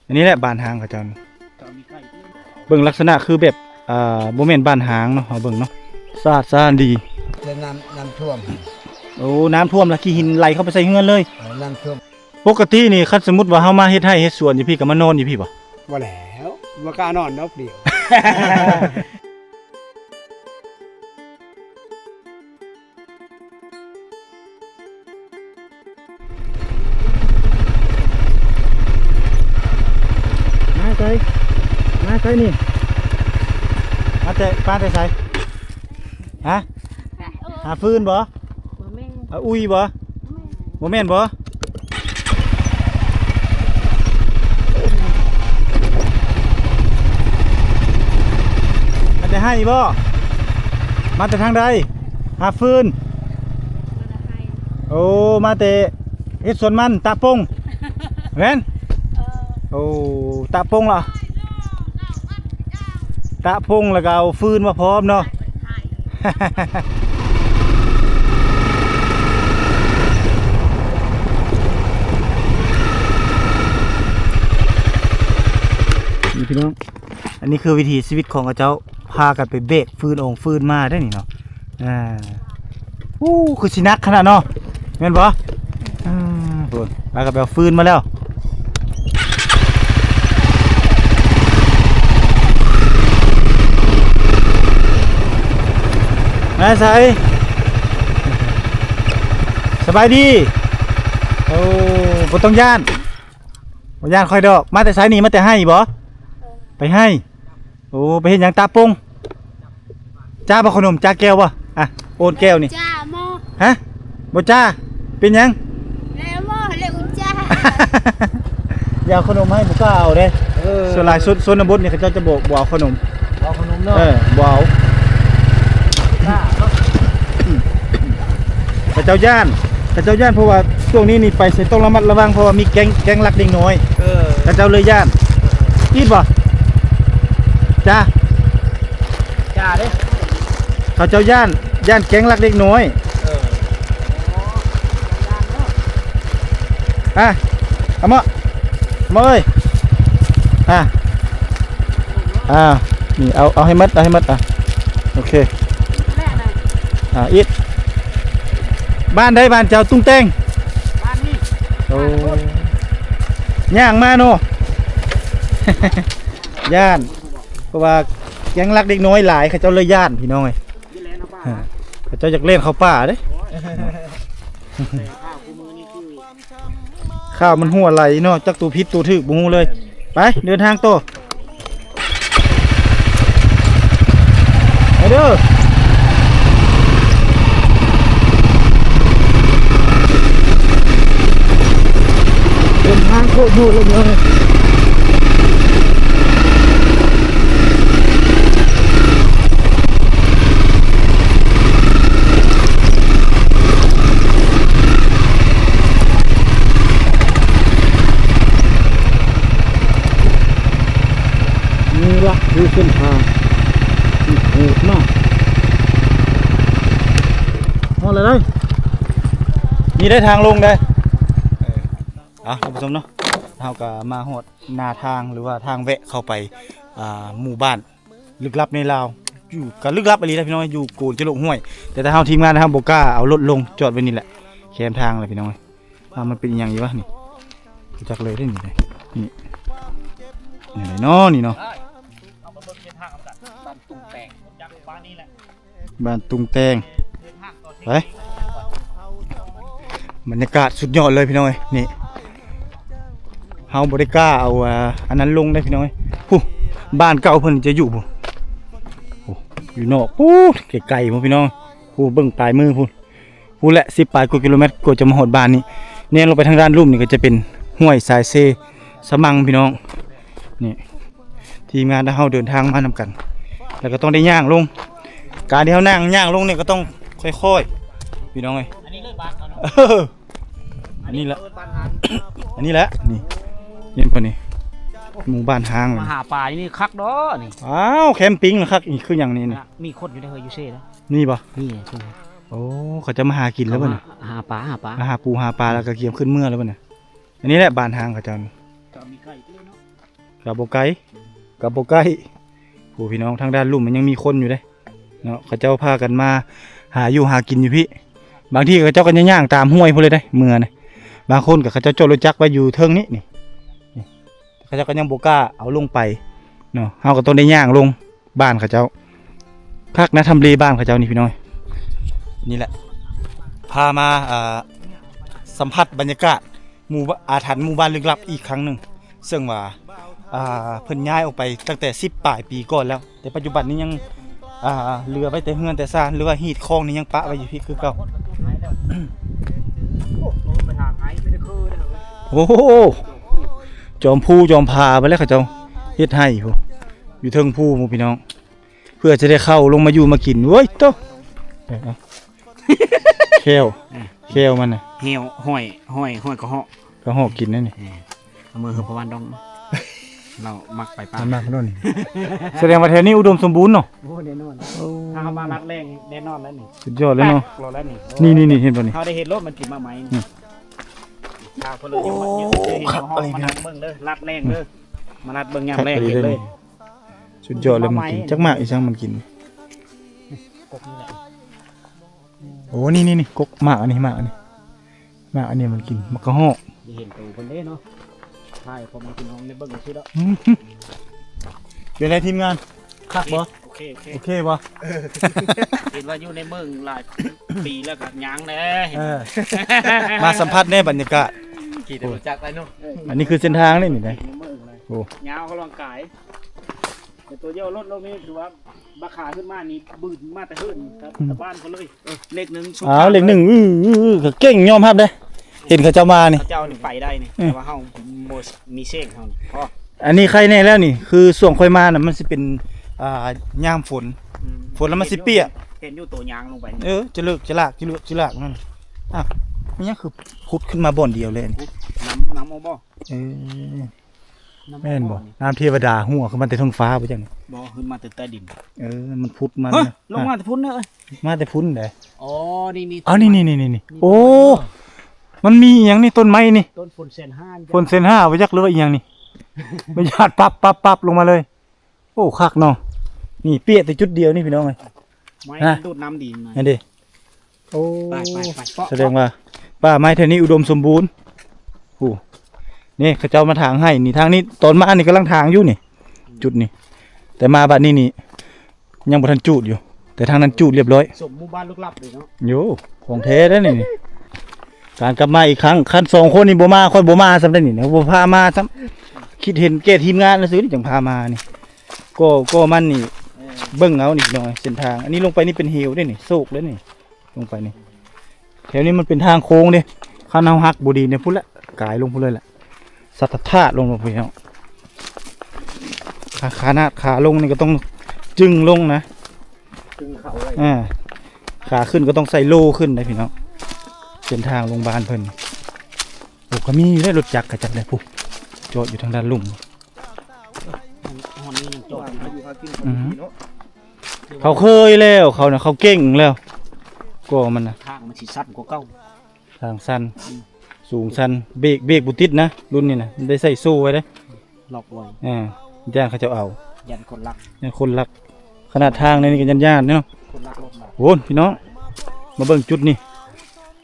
ອັນນີ້ແຫຼະບ້ານຮ້າງເຂົາເຈົ້ານີ້ ເບິ່ງລັກສະນະຄືແບບ ອ່າ ບໍ່ແມ່ນບ້ານຮ້າງເນາະ ເຮົາເບິ່ງເນາະ ສະອາດສະອ້ານດີ. ແຕ່ນ້ຳ ນ້ຳຖ້ວມ ໂອ້ ນ້ຳຖ້ວມລະ ຂີ້ຫີນໄຫຼເຂົ້າໄປໃສ່ເຮືອນເລີຍ. ເອີ ນ້ຳຖ້ວມ. ປົກກະຕິນີ້ ຄັນສົມມຸດວ່າເຮົາມາເຮັດໄຮ່ເຮັດສວນຢູ່ພີ້ ກໍມານອນຢູ່ພີ້ບໍ່? ບໍ່ແລ້ວ ບໍ່ກ້ານອນດອກດຽວ. ມາໃສ ມາໃສນີ້ ມາແຕ່ ມາແຕ່ໃສ? ຮະ ຫາຟືນບໍ່? ບໍ່ແມ່ນ ຫາອຸ້ຍບໍ່? ບໍ່ແມ່ນບໍ່? ມາແຕ່ໄຮ່ບໍ່? ມາແຕ່ທາງໃດ? ຫາຟືນ ມາແຕ່ໄຮ່ ໂອ້ ມາແຕ່ເຮັດສວນມັນ ຕາກປົງ ແມ່ນ? ເອີ ໂອ້ ຕາກປົງລະ ຕາກປົງ ແລ້ວກໍເອົາຟືນມາພ້ອມເນາະ. ນີ້ພີ່ນ້ອງ ອັນນີ້ຄືວິຖີຊີວິດຂອງເຂົາເຈົ້າ ພາກັນໄປແບກຟືນອົງຟືນມາເດ້ນີ້ເນາະ. ອ່າ ໂອ້ ຄືຊິໜັກຂະໜາດເນາະ ແມ່ນບໍ່? ອ່າ ພຸ້ນ ພາກັນໄປເອົາຟືນມາແລ້ວ. ມາໃສ? ສະບາຍດີ. ໂອ້ ບໍ່ຕ້ອງຢ້ານ ບໍ່ຢ້ານຂ້ອຍດອກ. ມາແຕ່ໃສນີ້? ມາແຕ່ໄຮ່ບໍ່? ເອີ ໄປໄຮ່. ໂອ້ ໄປເຮັດຫຍັງ? ຕາກປົງ. ຈ້າບໍ່ຂະໜົມ? ຈ້າແກ້ວບໍ່? ອ່ະ ໂອນແກ້ວນີ້. ຈ້າໝໍ. ຮະ? ບໍ່ຈ້າ. ເປັນຫຍັງ? ແລ້ວໝໍ ແລ້ວຈ້າ. ຢາກເອົາຂະໜົມໃຫ້ບໍ່ກ້າເອົາເດ້. ເອີ ສ່ວນຫຼາຍຊົນ ຊົນນະບົດນີ້ເຂົາເຈົ້າຈະບໍ່ ບໍ່ເອົາຂະໜົມ. ບໍ່ເອົາຂະໜົມເນາະ. ເອີ ບໍ່ເອົາ. ຈ້າເນາະ. ເຂົາເຈົ້າຢ້ານ ເຂົາເຈົ້າຢ້ານ ເພາະວ່າຊ່ວງນີ້ນີ້ໄປໃສຕ້ອງລະມັດລະວັງ ເພາະວ່າມີແກ້ງ ແກ້ງລັກເດັກນ້ອຍ. ເອີ ເຂົາເຈົ້າເລີຍຢ້ານ. ເອີ ອີດບໍ່? ຈ້າ ຈ້າເດ້. ເຂົາເຈົ້າຢ້ານ ຢ້ານແກ້ງລັກເດັກນ້ອຍ. ເອີ ອ່ະ ເອົາມາ ເອົາມາເອີຍ. ອ່ະ ອ່າ ນີ້ ເອົາ ເອົາໃຫ້ໝົດ ເອົາໃຫ້ໝົດ. ອ່ະ ໂອເຄ. ອ່າ ອີກ ບ້ານໃດ? ບ້ານເຈົ້າຕຸງແຕ່ງ. ບ້ານນີ້. ໂອ້ ຍ່າງມາເນາະ. ຢ້ານ ເພາະວ່າແກ້ງລັກເດັກນ້ອຍຫຼາຍ ເຂົາເຈົ້າເລີຍຢ້ານ ພີ່ນ້ອງເອີຍ. ເຂົາເຈົ້າຢາກແລ່ນເຂົ້າປ່າເດ້. ຂ່າວມັນຮົ່ວໄຫຼເນາະ ຈັກໂຕຜິດໂຕຖືກບໍ່ຮູ້ເລີຍ. ໄປ ເດີນທາງຕໍ່ ໄປເດີ. ເດີນທາງໂຄດໂຫດເລີຍ. ນີ້ລະຄືເສັ້ນທາງທີ່ໂຫດມາກ. ຮອດແລ້ວເດ້. ນີ້ໄດ້ທາງລົງເດ້. ເອີ ເອົາ ທ່ານຜູ້ຊົມເນາະ ເຮົາກໍມາຮອດໜ້າທາງ ຫຼືວ່າທາງແວະເຂົ້າໄປ ອ່າ ໝູ່ບ້ານ ລຶກລັບໃນລາວ ຢູ່ກະລຶກລັບອີ່ຫຼີນະພີ່ນ້ອງ ຢູ່ໂກນຈະໂລກຫ້ວຍ. ແຕ່ທາງເຮົາທີມງານເຮົາບໍ່ກ້າເອົາລົດລົງ ຈອດໄວ້ນີ້ແຫຼະ ແຄມທາງແຫຼະພີ່ນ້ອງ. ວ່າມັນເປັນອີ່ຫຍັງຢູ່ວະນີ້ ບໍ່ຈັກເລີຍເດ້ນີ້. ນີ້ ນີ້ເນາະ ນີ້ເນາະ ບ້ານຕຸງແຕງ ບ້ານຕຸງແຕງ. ໄປ ບັນຍາກາດສຸດຍອດເລີຍພີ່ນ້ອງເອີຍ. ນີ້ ເຮົາບໍ່ໄດ້ກ້າເອົາ ອ່າ ອັນນັ້ນລົງເດ້ພີ່ນ້ອງເອີຍ. ຜູ້ ບ້ານເກົ່າເພິ່ນຈະຢູ່ຜູ້ ຜູ້ ຢູ່ນອກ ຜູ້ ໄກໆພຸ້ນພີ່ນ້ອງ. ຜູ້ ເບິ່ງປາຍມືພຸ້ນ ພຸ້ນແຫຼະ ສິບປາຍກວ່າກິໂລແມັດກວ່າຈະມາຮອດບ້ານນີ້. ແນມລົງໄປທາງດ້ານລຸ່ມນີ້ກໍຈະເປັນຫ້ວຍສາຍເຊ ສະມັງພີ່ນ້ອງ. ນີ້ ທີມງານເຮົາເດີນທາງມານຳກັນ ແລ້ວກໍຕ້ອງໄດ້ຍ່າງລົງ. ການທີ່ເຮົາຍ່າງ ຍ່າງລົງນີ້ກໍຕ້ອງຄ່ອຍໆ ພີ່ນ້ອງເອີຍ. ອັນນີ້ເລີຍບ້ານເຮົາເນາະ. ເອີ ອັນນີ້ແຫຼະ ອັນນີ້ແຫຼະ ນີ້ ເຫັນບໍ່ນີ້ ໝູ່ບ້ານຮ້າງ. ມາຫາປາຢູ່ນີ້ຄັກດອກນີ້. ອ້າວ ແຄມປິງຄັກ. ນີ້ຄືຫຍັງນີ້? ນີ້ ມີຄົນຢູ່ໃນເຮີຢູ່ເຊນະ. ມີບໍ່? ມີ. ໂອ້ ເຂົາຈະມາຫາກິນແລ້ວບໍ່ນີ້? ຫາປາ ຫາປາ ມາຫາປູຫາປາ ແລ້ວກໍກຽມຂຶ້ນເມືອແລ້ວບໍ່ນີ້? ອັນນີ້ແຫຼະບ້ານຮ້າງເຂົາເຈົ້ານີ້. ກໍບໍ່ໄກ ກໍບໍ່ໃກ້. ໂອ້ ພີ່ນ້ອງ ທາງດ້ານລຸ່ມມັນຍັງມີຄົນຢູ່ເດ້ເນາະ ເຂົາເຈົ້າພາກັນມາຫາຢູ່ຫາກິນຢູ່ພີ້. ບາງທີເຂົາເຈົ້າກໍຍ່າງຕາມຫ້ວຍພຸ້ນເລີຍເດ້ ເມືອນະ. ບາງຄົນກໍເຂົາເຈົ້າຈອດລົດຈັກໄວ້ຢູ່ເທິງນີ້ ນີ້ ນີ້ ເຂົາເຈົ້າກໍຍັງບໍ່ກ້າເອົາລົງໄປເນາະ ເຮົາກໍຕ້ອງໄດ້ຍ່າງລົງ ບ້ານເຂົາເຈົ້າ. ຄັກນະ ທຳເລບ້ານເຂົາເຈົ້ານີ້ພີ່ນ້ອງ. ນີ້ແຫຼະ ພາມາ ອ່າ ສຳຜັດບັນຍາກາດໝູ່ ອາຖັນໝູ່ບ້ານລຶກລັບອີກຄັ້ງໜຶ່ງ ເຊິ່ງວ່າ ອ່າ ເພິ່ນຍ້າຍອອກໄປຕັ້ງແຕ່ສິບປາຍປີກ່ອນແລ້ວ ແຕ່ປັດຈຸບັນນີ້ຍັງ ອ່າ ເຫຼືອໄວ້ແຕ່ເຮືອນແຕ່ຊານ ຫຼືວ່າຮີດຄອງນີ້ຍັງປະໄວ້ຢູ່ພີ້ຄືເກົ່າ. ໂອ້ໂຫ ຈອມພູຈອມຜາໄປແລ້ວ ເຂົາເຈົ້າເຮັດໄຮ່ພຸ້ນ ຢູ່ເທິງພູພຸ້ນ ພີ່ນ້ອງ ເພື່ອຈະໄດ້ເຂົ້າລົງມາຢູ່ມາກິນ. ໂອ້ຍໂຕ ແຂ້ວ ແຂ້ວມັນນະ ແຫ້ວ ຫ້ອຍ ຫ້ອຍ ຫ້ອຍກະເຫາະ ກະເຫາະກິນນັ້ນນີ້. ເອີ ເອົາມືເຮີບປະວານດອງ ລາວມັກໄປປ່າ ມັນມັກໂນ່ນ. ສະແດງວ່າແຖວນີ້ອຸດົມສົມບູນເນາະ. ໂອ້ ແນ່ນອນ ໂອ້ ຖ້າເຮົາມາລັດແລ້ງແນ່ນອນແລ້ວນີ້ ສຸດຍອດເລີຍເນາະ. ແປກໂລດແລ້ວນີ້ ນີ້ໆໆ ເຫັນບໍ່ນີ້ ເຮົາໄດ້ເຫັນໂລດມັນກິນໝາກໄມ້ນີ້. ອືມ ຖ້າເພິ່ນເລີຍ ໂອ້ ເຮັດ ເຮັດ ເຮັດ ຄັກ ເຮົາ ອີ່ຫຼີ ມານັ່ງເບິ່ງເດີ ລັດແລ້ງເດີ ອືມ ມາລັດເບິ່ງຍາມແລງ ຄັກ ອີ່ຫຼີ ເຫັນເລີຍ. ສຸດຍອດເລີຍ ມັນກິນ ໝາກໄມ້ ຈັກໝາກອີ່ສັງມັນກິນ. ກົກນີ້ແຫຼະ. ໂອ້ ນີ້ໆໆ ກົກ ໝາກອັນນີ້ ໝາກອັນນີ້ ໝາກອັນນີ້ມັນກິນ ໝາກກະເຫາະ. ໄດ້ເຫັນໂຕເພິ່ນເດ້ເນາະ ຖ່າຍພໍ່ແມ່ພີ່ນ້ອງໄດ້ເບິ່ງຊື່ດອກ. ອືມ ເປັນໄງທີມງານ ຄັກບໍ່? ໂອເຄ ໂອເຄ ໂອເຄບໍ່? ເອີ ເຫັນວ່າຢູ່ໃນເມືອງຫຼາຍປີແລ້ວກໍຍ່າງແດ່. ເອີ ມາສຳຜັດແດ່ບັນຍາກາດ ຂີ່ແຕ່ລົດຈັກໄປເນາະ. ເອີ ອັນນີ້ຄືເສັ້ນທາງນີ້ນີ້ນະ. ໂອ້ ຍາວອອກກຳລັງກາຍ ແຕ່ຕົວດຽວລົດລົງນີ້ຖືວ່າບັກຂາຂຶ້ນມານີ້ບືນມາແຕ່ເຮືອນ ອືມ ຕາບ້ານເຂົາເລີຍ. ເອີ ເລກໜຶ່ງ ອ້າວ ເລກໜຶ່ງ ອື ອື ອື ກໍເກັ່ງຍອມຮັບເດ້ ເຫັນເຂົາເຈົ້າມານີ້ ເຂົາເຈົ້ານີ້ໄປໄດ້ນີ້. ເອີ ແຕ່ວ່າເຮົາບໍ່ມີເຊກເຮົານີ້ພໍ. ອັນນີ້ໄຄແນ່ແລ້ວນີ້ ຄືຊ່ວງຂ້ອຍມານະ ມັນຊິເປັນ ອ່າ ຍາມຝົນ ອືມ ຝົນແລ້ວມັນຊິປຽກ ເຫັນຢູ່ ເຫັນຢູ່ໂຕຍາງລົງໄປ. ເອີ ຈະເລີກຈະລາກ ຈະເລີກຈະລາກນັ້ນ. ອ້າວ ມັນຫຍັງຄືຜຸດຂຶ້ນມາບ່ອນດຽວເລີຍນີ້? ນ້ຳ ນ້ຳອອກບໍ່? ເອີ ນ້ຳ ແມ່ນບໍ່? ບໍ່ນີ້ ນ້ຳເທວະດາຮົ່ວຂຶ້ນມາແຕ່ເທິງຟ້າບໍ່ຈັກນີ້? ບໍ່ ຂຶ້ນມາແຕ່ໃຕ້ດິນ. ເອີ ມັນຜຸດມາ ຮະ ນີ້ນະ ລົງມາແຕ່ພຸ້ນເດີ. ມາແຕ່ພຸ້ນເດ້. ອໍ ນີ້ໆ ອໍ ນີ້ໆໆໆ ນີ້ ໂອ້ ມັນມີອີ່ຫຍັງນີ້ ຕົ້ນໄມ້ນີ້ ຕົ້ນຝົນແສນຫ້າ ຝົນແສນຫ້າບໍ່ຈັກ ຫຼືວ່າອີ່ຫຍັງນີ້ ມັນຍາດປັບໆໆລົງມາເລີຍ. ໂອ້ ຄັກເນາະ ນີ້ປຽກແຕ່ຈຸດດຽວນີ້ພີ່ນ້ອງເອີຍ. ໄມ້ ຮະ ດູດນ້ຳດີນະ ນັ້ນເດ້. ໂອ້ ໄປໆໆ ສະແດງວ່າປ່າໄມ້ແຖວນີ້ອຸດົມສົມບູນ. ໂອ້ ນີ້ເຂົາເຈົ້າມາຖາງໄຮ່ນີ້ ທາງນີ້ ຕອນມານີ້ກຳລັງຖາງຢູ່ນີ້ ຈຸດນີ້ ແຕ່ມາບັດນີ້ນີ້ຍັງບໍ່ທັນຈູດຢູ່ ແຕ່ທາງນັ້ນຈູດລຽບຮ້ອຍ. ສົມໝູ່ບ້ານລຶກລັບເລີຍເນາະ. ໂຢ ຂອງແທ້ເດ້ນີ້. ການກັບມາອີກຄັ້ງ ຄັນສອງຄົນນີ້ບໍ່ມາ ຂ້ອຍບໍ່ມາຊ້ຳເດ້ນີ້ ບໍ່ພາມາຊ້ຳ. ຄິດເຫັນແກ່ທີມງານຊື່ໆນີ້ ຈັ່ງພາມານີ້. ກໍ ກໍມັນນີ້ ເອີ ເບິ່ງເອົານີ້ພີ່ນ້ອງ ເສັ້ນທາງ ອັນນີ້ລົງໄປນີ້ເປັນເຫວເດ້ນີ້ ໂຊກເດ້ນີ້ ລົງໄປນີ້. ແຖວນີ້ມັນເປັນທາງໂຄ້ງເດ້ ຄັນເຮົາຫັກບໍ່ດີນີ້ ພຸ້ນແຫຼະ ກາຍລົງພຸ້ນເລີຍແຫຼະ ສັດທະທາດລົງພຸ້ນພີ່ນ້ອງ. ຂາ ຂາໜາດຂາລົງນີ້ກໍຕ້ອງຈຶງລົງນະ ຈຶງເຂົ້າໄວ້. ອ່າ ຂາຂຶ້ນກໍຕ້ອງໃສ່ໂລ່ຂຶ້ນໄດ໋ພີ່ນ້ອງ. ເສັ້ນທາງລົງບ້ານເພິ່ນ ໂອ້ ກໍມີຢູ່ເດ້ ລົດຈັກກະຈັກໄດ້ ພຸ້ນ ຈອດຢູ່ທາງດ້ານລຸ່ມ. ຮອດນີ້ຍັງຈອດຢູ່ເນາະ. ອືຮຶ ເຂົາເຄີຍແລ້ວ ເຂົານະ ເຂົາເກັ່ງແລ້ວ ກໍມັນນະ ທາງມັນຊິຊັນກວ່າເກົ່າ. ທາງຊັນ ອືມ ສູງຊັນ ເບຣກ ເບຣກບໍ່ຕິດນະ ລຸ້ນນີ້ນະ ໄດ້ໃສ່ໂສ້ໄວ້ເດ້ ລັອກໄວ້. ອ່າ ຢ້ານເຂົາເຈົ້າເອົາ ຢ້ານຄົນລັກ ຢ້ານຄົນລັກ. ຂະໜາດທາງໃນນີ້ກໍຢ້ານໆເນາະ ຄົນລັກລົດນະ. ໂອ້ ພີ່ນ້ອງ ມາເບິ່ງຈຸດນີ້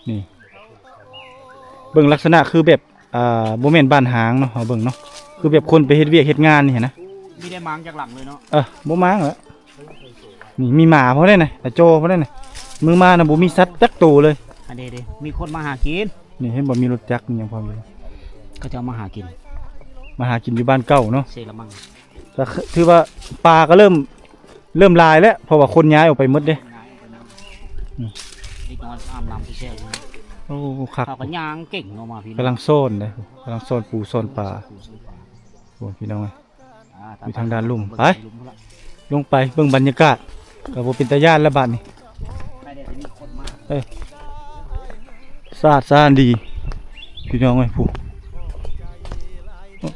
ນີ້ ເບິ່ງລັກສະນະຄືແບບ ອ່າ ບໍ່ແມ່ນບ້ານຮ້າງເນາະ ເຮົາເບິ່ງເນາະ ຄືແບບຄົນໄປເຮັດວຽກເຮັດງານນີ້ຫັ້ນນະ. ມີໄດ້ມ້າງຈັກຫຼັງເລີຍເນາະ. ເອີ ບໍ່ມ້າງລະ ນີ້ມີໝາພໍໄດ້ນະ ຕາຈໍພໍໄດ້ນະ. ມື້ມານະບໍ່ມີສັດຈັກໂຕເລີຍ. ອັນເດໆ ມີຄົນມາຫາກິນ. ນີ້ເຫັນບໍ່ ມີລົດຈັກມີຫຍັງພ້ອມຢູ່. ເຂົາເຈົ້າມາຫາກິນ ມາຫາກິນຢູ່ບ້ານເກົ່າເນາະ ເຊລະມັງ. ກໍຄື ຖືວ່າປາກໍເລີ່ມ ເລີ່ມຫຼາຍແລ້ວ ເພາະວ່າຄົນຍ້າຍອອກໄປໝົດເດ້. ອືມ ເດັກນ້ອຍອາບນ້ຳທີ່ແຊ່ຢູ່. ໂອ້ ຄັກ ເຂົາກໍຍ່າງເກັ່ງອອກມາພີ້ ກຳລັງຊ້ອນເດ້ ກຳລັງຊ້ອນປູຊ້ອນປາ. ໂອ້ ພີ່ນ້ອງເອີຍ ອ່າ ຢູ່ທາງດ້ານລຸ່ມ ໄປ ລົງໄປເບິ່ງບັນຍາກາດ ກໍບໍ່ເປັນຕາຢ້ານລະບາດນີ້. ເອີ ສະອາດສະອ້ານດີ ພີ່ນ້ອງເອີຍ ຜູ້ ໂອ້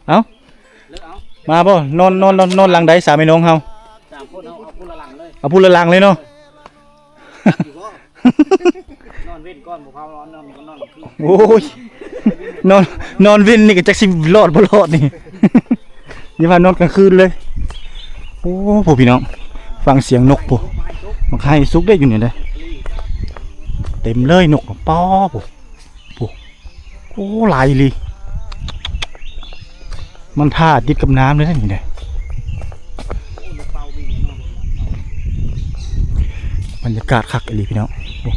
ເອົ້າ ມາບໍ່ ນອນ ນອນ ນອນ ນອນຫຼັງໃດ ສາມພີ່ນ້ອງເຮົາ? ສາມຄົນ ເອົາ ເອົາຜູ້ລະຫຼັງເລີຍ ເອົາຜູ້ລະຫຼັງເລີຍເນາະ. ນອນ ເວັນກ່ອນບໍ່ພານອນ ນອນ ນອນກາງຄືນ ໂອ້ຍ ນອນ ນອນເວັນນີ້ກໍຈັກຊິລອດບໍ່ລອດນີ້ ຢ່າວ່ານອນກາງຄືນເລີຍ. ໂອ້ ຜູ້ພີ່ນ້ອງ ຟັງສຽງນົກ ຜູ້ ບັກໄຮສຸກໄດ້ຢູ່ນີ້ເດ້ ເຕັມເລີຍນົກ ປ້ອ ຜູ້ ຜູ້ ໂອ້ ຫຼາຍອີ່ຫຼີ ມັນທ່າຕິດກັບນ້ຳເລີຍນີ້ເດ້. ບັນຍາກາດຄັກອີ່ຫຼີພີ່ນ້ອງ ໂອ້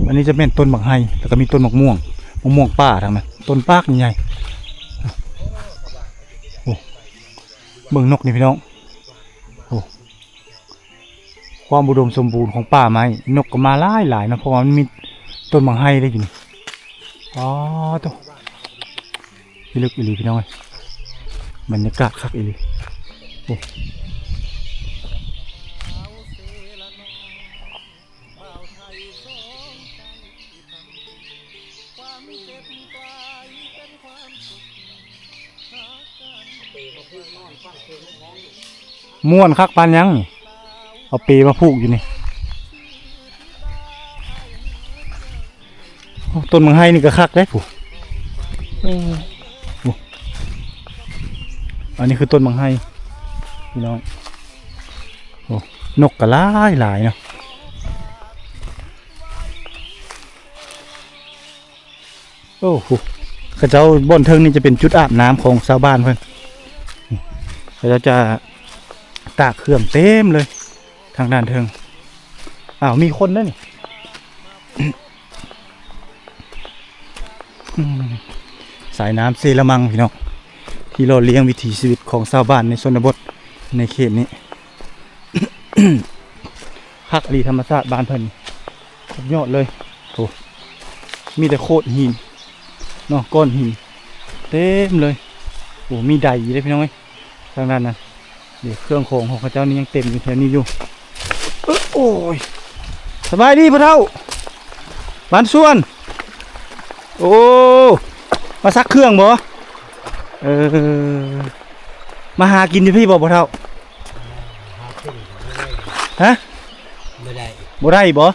ອັນນີ້ຈະແມ່ນຕົ້ນບັກໄຮ ແລ້ວກໍມີຕົ້ນບັກມ່ວງ ບັກມ່ວງປ່າທາງນັ້ນ ຕົ້ນປາກໃຫຍ່ໆ. ໂອ້ ເບິ່ງນົກນີ້ພີ່ນ້ອງ ໂອ້ ຄວາມອຸດົມສົມບູນຂອງປ່າໄມ້ ນົກກໍມາຫຼາຍໆເນາະ ເພາະວ່າມັນມີຕົ້ນບັກໄຮໄດ້ຢູ່ນີ້. ອໍ ໂຕ ພິລຶກອີ່ຫຼີພີ່ນ້ອງເອີຍ ບັນຍາກາດຄັກອີ່ຫຼີ ໂອ້. ມ່ວນຄັກປານຫຍັງນີ້ ເອົາເປມາຜູກຢູ່ນີ້. ໂອ້ ຕົ້ນບັກໄຮນີ້ກໍຄັກເດ້ ຜູ້ ເອີ ໂອ້ ອັນນີ້ຄືຕົ້ນບັກໄຮພີ່ນ້ອງ. ໂອ້ ນົກກໍຫຼາຍໆເນາະ. ໂອ້ໂຫ ເຂົາເຈົ້າ ບ່ອນເທິງນີ້ຈະເປັນຈຸດອາບນ້ຳຂອງຊາວບ້ານເພິ່ນ ເຂົາເຈົ້າຈະຕາກເຄື່ອງເຕັມເລີຍທາງດ້ານເທິງ. ອ້າວ ມີຄົນເດ້ນີ້ ອືມ ສາຍນ້ຳເຊລະມັງ ພີ່ນ້ອງ ທີ່ຫຼໍ່ລ້ຽງວິຖີຊີວິດຂອງຊາວບ້ານໃນຊົນນະບົດໃນເຂດນີ້. ຄັກອີ່ຫຼີ ທຳມະຊາດບ້ານເພິ່ນ ສຸດຍອດເລີຍ. ໂອ້ ມີແຕ່ໂຂດຫີນເນາະ ກ້ອນຫີນເຕັມເລີຍ. ໂອ້ ມີໄດອີກເດ້ພີ່ນ້ອງເອີຍ ທາງດ້ານນັ້ນ. ເດ ເຄື່ອງຂອງຂອງເຂົາເຈົ້ານີ້ຍັງເຕັມຢູ່ແຖວນີ້ຢູ່. ໂອ້ຍ ສະບາຍດີພໍ່ເຖົ້າ ບ້ານສວນ. ໂອ້ ມາຊັກເຄື່ອງບໍ? ເອີ ມາຫາກິນຢູ່ພີ້ບໍພໍ່ເຖົ້າ? ຫາກິນບໍ່ໄດ້ ຮະ? ບໍ່ໄດ້ ບໍ່ໄດ້ບໍ? ອ່າ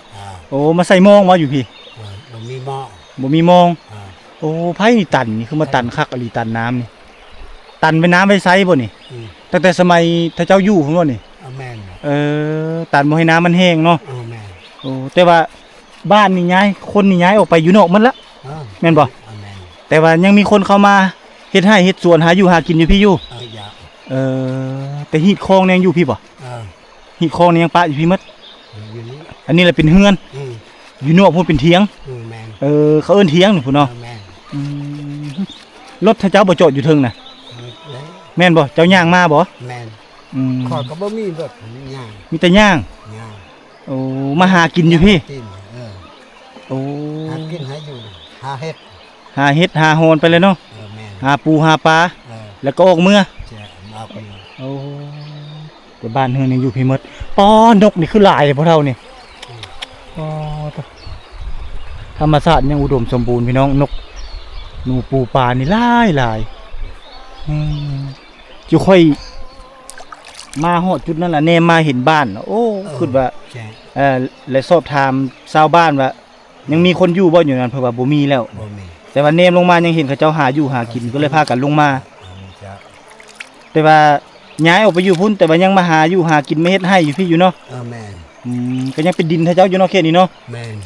ໂອ້ ມາໃສ່ມອງບໍ່ຢູ່ພີ້? ເອີ ບໍ່ມີມອງ ບໍ່ມີມອງ. ອ່າ ໂອ້ ໃຜນີ້ຕັນນີ້ ຄືມາຕັນຄັກອີ່ຫຼີ ຕັນນ້ຳນີ້ ຕັນໄວ້ນ້ຳໄວ້ໃຊ້ບໍ່ນີ້? ອືມ ຕັ້ງແຕ່ສະໄໝຖ້າເຈົ້າຢູ່ພຸ້ນບໍ່ນີ້? ເອີ ແມ່ນ. ເອີ ຕັນບໍ່ໃຫ້ນ້ຳມັນແຫ້ງເນາະ? ເອີ ແມ່ນ. ໂອ້ ແຕ່ວ່າ ບ້ານນີ້ຍ້າຍ ຄົນນີ້ຍ້າຍອອກໄປຢູ່ນອກໝົດລະ ເອີ ແມ່ນບໍ່? ເອີ ແມ່ນ. ແຕ່ວ່າຍັງມີຄົນເຂົ້າມາເຮັດໄຮ່ເຮັດສວນ ຫາຢູ່ຫາກິນຢູ່ພີ້ຢູ່? ເອີ ເອີ ແຕ່ຮີດຄອງນີ້ຍັງຢູ່ພີ້ບໍ່? ເອີ ຮີດຄອງນີ້ຍັງປະຢູ່ພີ້ໝົດ? ເອີ ຢູ່ນີ້. ອັນນີ້ລະເປັນເຮືອນ? ອືມ ຢູ່ນອກພຸ້ນເປັນຖຽງ? ເອີ ແມ່ນ. ເອີ ເຂົາເອີ້ນຖຽງນີ້ພຸ້ນເນາະ? ເອີ ແມ່ນ. ອືມ ລົດເຂົາເຈົ້າບໍ່ຈອດຢູ່ເທິງນະ? ເອີ ແມ່ນບໍ່? ເຈົ້າຍ່າງມາບໍ່? ແມ່ນ. ອືມ ຂ້ອຍກໍບໍ່ມີລົດ ຍ່າງ ມີແຕ່ຍ່າງ? ຍ່າງ. ໂອ້ ມາຫາກິນຢູ່ພີ້? ກິນ ເອີ ໂອ້ ຫາກິນຫາຢູ່ ຫາເຫັດ ຫາເຫັດຫາຫອນໄປແລ້ວເນາະ? ເອີ ແມ່ນ. ຫາປູຫາປາ ເອີ ແລ້ວກໍອອກເມືອ ຈະອອກເມືອ. ໂອ້ ແຕ່ບ້ານເຮືອນຍັງຢູ່ພີ້ໝົດ. ປໍ ນົກນີ້ຄືຫຼາຍແທ້ພໍ່ເຖົ້ານີ້. ອືມ ປໍ ທຳມະຊາດຍັງອຸດົມສົມບູນພີ່ນ້ອງ ນົກ ໜູ ປູ ປານີ້ຫຼາຍໆ. ອືມ ຈຸຂ້ອຍມາຮອດຈຸດນັ້ນລະ ແນມມາເຫັນບ້ານ ໂອ້ ເອີ ຄິດວ່າ ເອີ ແລະສອບຖາມຊາວບ້ານວ່າ ຍັງມີຄົນຢູ່ບໍ່ຢູ່ນັ້ນ ເພິ່ນວ່າບໍ່ມີແລ້ວ ບໍ່ມີ. ແຕ່ວ່າແນມລົງມາຍັງເຫັນເຂົາເຈົ້າຫາຢູ່ຫາກິນ ກໍເລີຍພາກັນລົງມາ. ອືມ ເຈົ້າ. ແຕ່ວ່າຍ້າຍອອກໄປຢູ່ພຸ້ນ ແຕ່ວ່າຍັງມາຫາຢູ່ຫາກິນ ມາເຮັດໄຮ່ຢູ່ພີ້ຢູ່ເນາະ? ເອີ ແມ່ນ. ອືມ ກໍຍັງເປັນດິນເຂົາເຈົ້າຢູ່ເນາະ ເຂດນີ້ເນາະ? ແມ່ນ.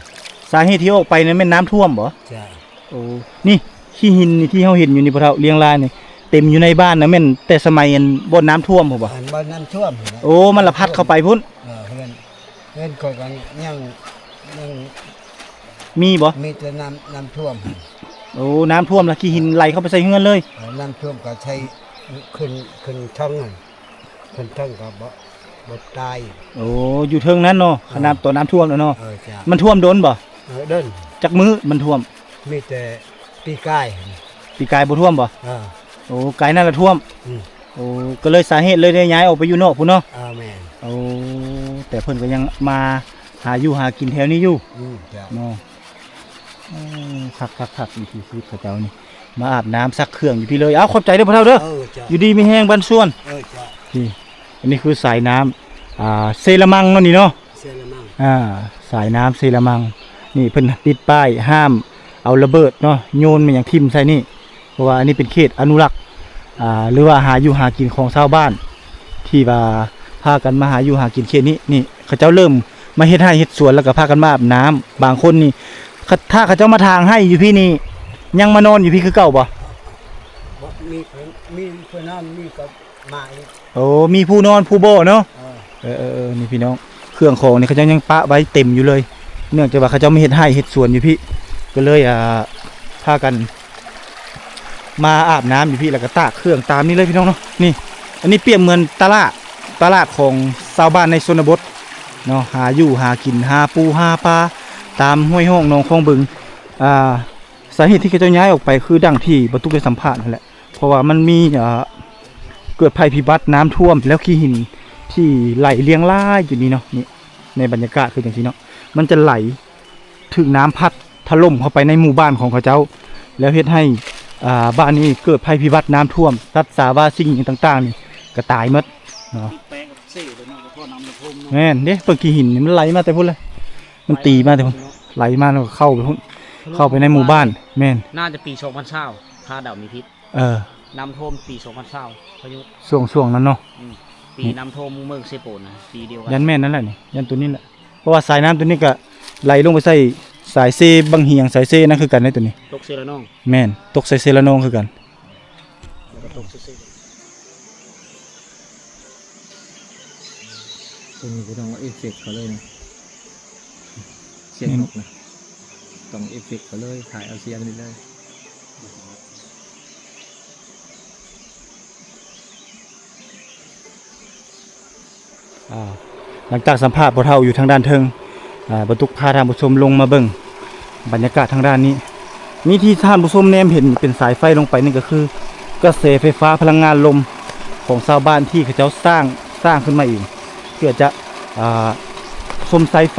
ສາເຫດທີ່ອອກໄປນັ້ນແມ່ນນ້ຳຖ້ວມບໍ? ເຈົ້າ. ໂອ້ ນີ້ ຂີ້ຫີນນີ້ທີ່ເຮົາເຫັນຢູ່ນີ້ພໍ່ເຖົ້າ ລຽງລາຍນີ້ ເຕັມຢູ່ໃນບ້ານນະ ແມ່ນແຕ່ສະໄໝອັນບ່ອນນ້ຳຖ້ວມພຸ້ນບໍ? ອັນບ່ອນນ້ຳຖ້ວມຫັ້ນແຫຼະ. ໂອ້ ມັນລະພັດເຂົ້າໄປພຸ້ນ. ເອີ ເຮືອນ ເຮືອນຂ້ອຍກໍຍັງ ຍັງ ມີບໍ່? ມີແຕ່ນ້ຳ ນ້ຳຖ້ວມຫັ້ນ. ໂອ້ ນ້ຳຖ້ວມລະຂີ້ຫີນໄຫຼເຂົ້າໄປໃສ່ເຮືອນເລີຍ? ເອີ ນ້ຳຖ້ວມກໍໃສ່ ຂຶ້ນ ຂຶ້ນເທິງຫັ້ນ ເທິງກໍບໍ່ ບໍ່ຕາຍ. ໂອ້ ຢູ່ເທິງນັ້ນເນາະ. ເອີ ຂະໜາດຕອນນ້ຳຖ້ວມແລ້ວເນາະ. ເອີ ເຈົ້າ. ມັນຖ້ວມດົນບໍ່? ເອີ ດົນ. ຈັກມື້ມັນຖ້ວມ? ມີແຕ່ປີກາຍ. ປີກາຍບໍ່ຖ້ວມບໍ່? ເອີ ໂອ້ ກາຍນັ້ນລະຖ້ວມ. ອືມ ໂອ້ ກໍເລີຍສາເຫດເລີຍໄດ້ຍ້າຍອອກໄປຢູ່ນອກພຸ້ນເນາະ. ເອີ ແມ່ນ. ໂອ້ ແຕ່ເພິ່ນກໍຍັງມາຫາຢູ່ຫາກິນແຖວນີ້ຢູ່. ອືມ ເຈົ້າ. ເນາະ. ໂອ້ ຄັກໆໆ ວິຖີຊີວິດເຂົາເຈົ້ານີ້ ມາອາບນ້ຳຊັກເຄື່ອງຢູ່ພີ້ເລີຍ. ເອົາ ຂອບໃຈເດີພໍ່ເຖົ້າເດີ. ເອີ ເຈົ້າ. ຢູ່ດີມີແຮງບ້ານສວນ. ເອີ ເຈົ້າ. ນີ້ ອັນນີ້ຄືສາຍນ້ຳ ອ່າ ເຊລະມັງເນາະນີ້ເນາະ. ເຊລະມັງ. ອ່າ ສາຍນ້ຳເຊລະມັງ ນີ້ເພິ່ນຕິດປ້າຍຫ້າມເອົາລະເບີດເນາະ ໂຍນແມ່ນຫຍັງຖິ້ມໃສ່ນີ້ ເພາະວ່າອັນນີ້ເປັນເຂດອະນຸລັກ ອ່າ ຫຼືວ່າຫາຢູ່ຫາກິນຂອງຊາວບ້ານ ທີ່ວ່າພາກັນມາຫາຢູ່ຫາກິນເຂດນີ້. ນີ້ເຂົາເຈົ້າເລີ່ມມາເຮັດໄຮ່ເຮັດສວນ ແລ້ວກໍພາກັນມາອາບນ້ຳ. ບາງຄົນນີ້ ຖ້າເຂົາເຈົ້າມາຖາງໄຮ່ຢູ່ພີ້ນີ້ ຍັງມານອນຢູ່ພີ້ຄືເກົ່າບໍ່? ບໍ່ ມີເພິ່ນ ມີເພິ່ນນອນ ມີກໍ ມາອີກ ໂອ້ ມີຜູ້ນອນຜູ້ບໍ່ເນາະ. ເອີ ເອີ ເອີ ເອີ ນີ້ພີ່ນ້ອງ ເຄື່ອງຂອງນີ້ເຂົາເຈົ້າຍັງປະໄວ້ເຕັມຢູ່ເລີຍ ເນື່ອງຈາກວ່າເຂົາເຈົ້າມາເຮັດໄຮ່ເຮັດສວນຢູ່ພີ້ ກໍເລີຍ ອ່າ ພາກັນມາອາບນ້ຳຢູ່ພີ້ ແລ້ວກໍຕາກເຄື່ອງຕາມນີ້ເລີຍພີ່ນ້ອງເນາະ. ນີ້ ອັນນີ້ປຽບເໝືອນຕະຫຼາດ ຕະຫຼາດຂອງຊາວບ້ານໃນຊົນນະບົດເນາະ ຫາຢູ່ຫາກິນ ຫາປູຫາປາຕາມຫ້ວຍຮ່ອງໜອງຄອງບຶງ. ອ່າ ສາເຫດທີ່ເຂົາເຈົ້າຍ້າຍອອກໄປ ຄືດັ່ງທີ່ບໍ່ຕຸກໄດ້ສຳພາດຫັ້ນແຫຼະ ເພາະວ່າມັນມີ ເອີ ເກີດໄພພິບັດນ້ຳຖ້ວມ ແລ້ວຂີ້ຫີນທີ່ໄຫຼລຽງລາຍຢູ່ນີ້ເນາະ. ນີ້ ໃນບັນຍາກາດຄືຈັ່ງຊີ້ເນາະ ມັນຈະໄຫຼຖືກນ້ຳພັດຖະຫຼົ່ມເຂົ້າໄປໃນໝູ່ບ້ານຂອງເຂົາເຈົ້າ ແລ້ວເຮັດໃຫ້ ອ່າ ບ້ານນີ້ເກີດໄພພິບັດນ້ຳຖ້ວມ ສັດສາວາສິ່ງຫຍັງຕ່າງໆນີ້ກໍຕາຍໝົດເນາະ. ແປກັບເຊເລີຍເນາະ ກໍເພາະນ້ຳມັນຖ້ວມເນາະ. ແມ່ນເດ້ ເບິ່ງຂີ້ຫີນນີ້ມັນໄຫຼມາແຕ່ພຸ້ນແຫຼະ ມັນຕີມາແຕ່ພຸ້ນ ໄຫຼມາແລ້ວກໍເຂົ້າໄປພຸ້ນ ເຂົ້າໄປໃນໝູ່ບ້ານ. ແມ່ນ ໜ້າຈະປີສອງພັນຊາວ ຖ້າເດົາບໍ່ຜິດ. ເອີ ນ້ຳຖ້ວມປີສອງພັນຊາວ ພາຍຸ ຊ່ວງ ຊ່ວງນັ້ນເນາະ. ອືມ ປີ ນີ້ ນ້ຳຖ້ວມເມືອງເຊໂປນນະ ປີດຽວກັນ. ຢ້ານແມ່ນນັ້ນແຫຼະນີ້ ຢ້ານຕົວນີ້ແຫຼະ ເພາະວ່າສາຍນ້ຳຕົວນີ້ກໍໄຫຼລົງໄປໃສ່ສາຍເຊບັງຫຽງ ສາຍເຊນັ້ນຄືກັນໃນຕົວນີ້ ຕົກເຊລະນອງ. ແມ່ນ ຕົກໃສ່ເຊລະນອງຄືກັນ ແລ້ວກໍຕົກໃສ່ເຊ ຕົວນີ້ບໍ່ຕ້ອງເອົາເອຟເຟັກເຂົາເລີຍນະ ສຽງ ແມ່ນ ນົກນະ ຕ້ອງເອຟເຟັກເຂົາເລີຍ ຖ່າຍເອົາສຽງນີ້ເລີຍ. ອ່າ ຫຼັງຈາກສຳພາດພໍ່ເຖົ້າຢູ່ທາງດ້ານເທິງ ອ່າ ບໍ່ຕຸກພາທ່ານຜູ້ຊົມລົງມາເບິ່ງບັນຍາກາດທາງດ້ານນີ້. ນີ້ທີ່ທ່ານຜູ້ຊົມແນມເຫັນເປັນສາຍໄຟລົງໄປນີ້ ກໍຄືກະແສໄຟຟ້າພະລັງງານລົມຂອງຊາວບ້ານທີ່ເຂົາເຈົ້າສ້າງ ສ້າງຂຶ້ນມາເອງ ເພື່ອຈະ ອ່າ ຊົມໃຊ້ໄຟ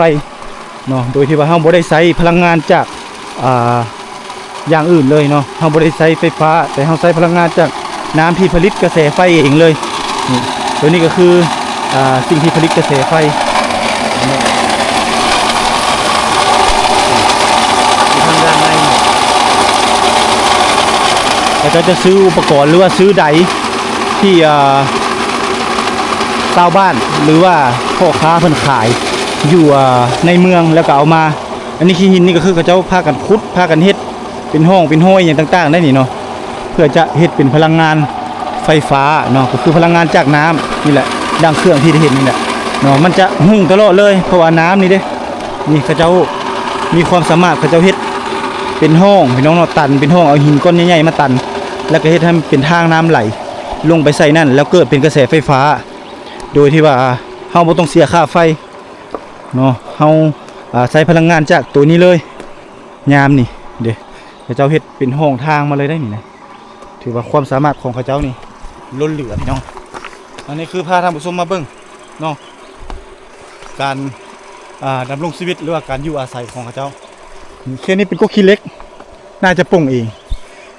ເນາະ ໂດຍທີ່ວ່າເຮົາບໍ່ໄດ້ໃຊ້ພະລັງງານຈາກ ອ່າ ຢ່າງອື່ນເລີຍເນາະ. ເຮົາບໍ່ໄດ້ໃຊ້ໄຟຟ້າ ແຕ່ເຮົາໃຊ້ພະລັງງານຈາກນ້ຳທີ່ຜະລິດກະແສໄຟເອງເລີຍ. ນີ້ ຕົວນີ້ກໍຄື ອ່າ ສິ່ງທີ່ຜະລິດກະແສໄຟ. ຢູ່ທາງດ້ານໃນນີ້ ເຂົາເຈົ້າຈະຊື້ອຸປະກອນ ຫຼືວ່າຊື້ໄດທີ່ ອ່າ ຊາວບ້ານ ຫຼືວ່າພໍ່ຄ້າເພິ່ນຂາຍຢູ່ ອ່າ ໃນເມືອງ ແລ້ວກໍເອົາມາ. ອັນນີ້ຂີ້ຫີນນີ້ກໍຄືເຂົາເຈົ້າພາກັນຂຸດ ພາກັນເຮັດເປັນຮ່ອງເປັນຮອຍຫຍັງຕ່າງໆໄດ້ນີ້ເນາະ ເພື່ອຈະເຮັດເປັນພະລັງງານໄຟຟ້າເນາະ ກໍຄືພະລັງງານຈາກນ້ຳນີ້ແຫຼະ ດັ່ງເຄື່ອງທີ່ໄດ້ເຫັນນີ້ແຫຼະເນາະ. ມັນຈະຮຸ່ງຕະຫຼອດເລີຍ ເພາະວ່ານ້ຳນີ້ເດ້ ນີ້ເຂົາເຈົ້າມີຄວາມສາມາດ ເຂົາເຈົ້າເຮັດເປັນຮ່ອງ ພີ່ນ້ອງເນາະ ຕັນເປັນຮ່ອງ ເອົາຫີນກ້ອນໃຫຍ່ໆມາຕັນ ແລ້ວກໍເຮັດໃຫ້ມັນເປັນທາງນ້ຳໄຫຼລົງໄປໃສ່ນັ້ນ ແລ້ວເກີດເປັນກະແສໄຟຟ້າ ໂດຍທີ່ວ່າເຮົາບໍ່ຕ້ອງເສຍຄ່າໄຟ ເນາະ ເຮົາ ອ່າ ໃຊ້ພະລັງງານຈາກໂຕນີ້ເລີຍ. ຍາມນີ້ເດ້ ເຂົາເຈົ້າເຮັດເປັນຮ່ອງທາງມາເລີຍໄດ໋ນີ້ນະ ຖືວ່າຄວາມສາມາດຂອງເຂົາເຈົ້ານີ້ລົ້ນເຫຼືອພີ່ນ້ອງ. ອັນນີ້ຄືພາທ່ານຜູ້ຊົມມາເບິ່ງເນາະ ການ ອ່າ ດຳລົງຊີວິດ ຫຼືວ່າການຢູ່ອາໄສຂອງເຂົາເຈົ້າ. ເຂດນີ້ເປັນກົກຂີ້ເຫຼັກ ໜ້າຈະປົ່ງເອງ